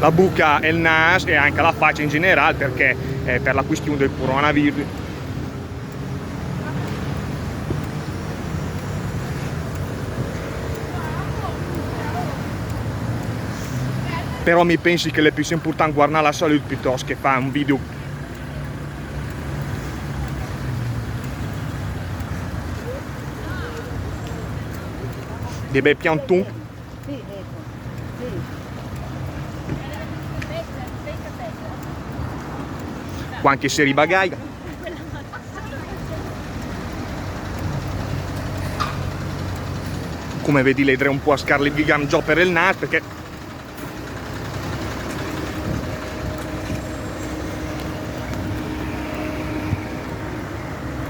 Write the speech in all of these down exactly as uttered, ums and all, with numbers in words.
La buca, el nas e anca la facia in general, perché, eh, per la quistiun del coronavirus. Però mi pensi che l'è püssé impurtant guarnà la salüt piötòst che fà un video. De bèi piantun. Sì, ecco. Sì. Quanche se ribagai. Cume vedì, l'è dré un pò a scarligam giò per el nas, perché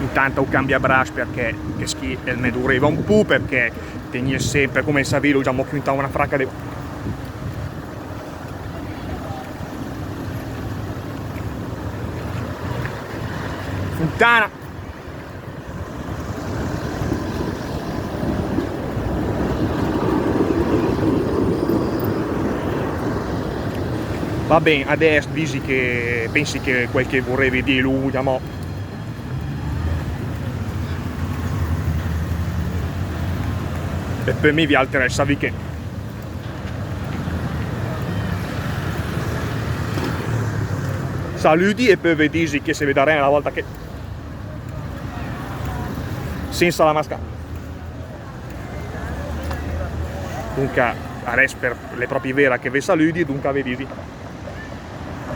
intant u cambia bras, perché che schì el me dureva un pò, perché tegnìe semper, cume savì, l'u giamò cüntà una fraca de funtana. Va ben, adès disi che pensi che quel che vurevi dì l'u giamò. E pö mi vialter savì che. Salüdi e pö ve disi che se vedarem la volta che. Sensa la mascara. Dunca, adès per, l'è pròpi vera che ve salüdi, dunca ve disi.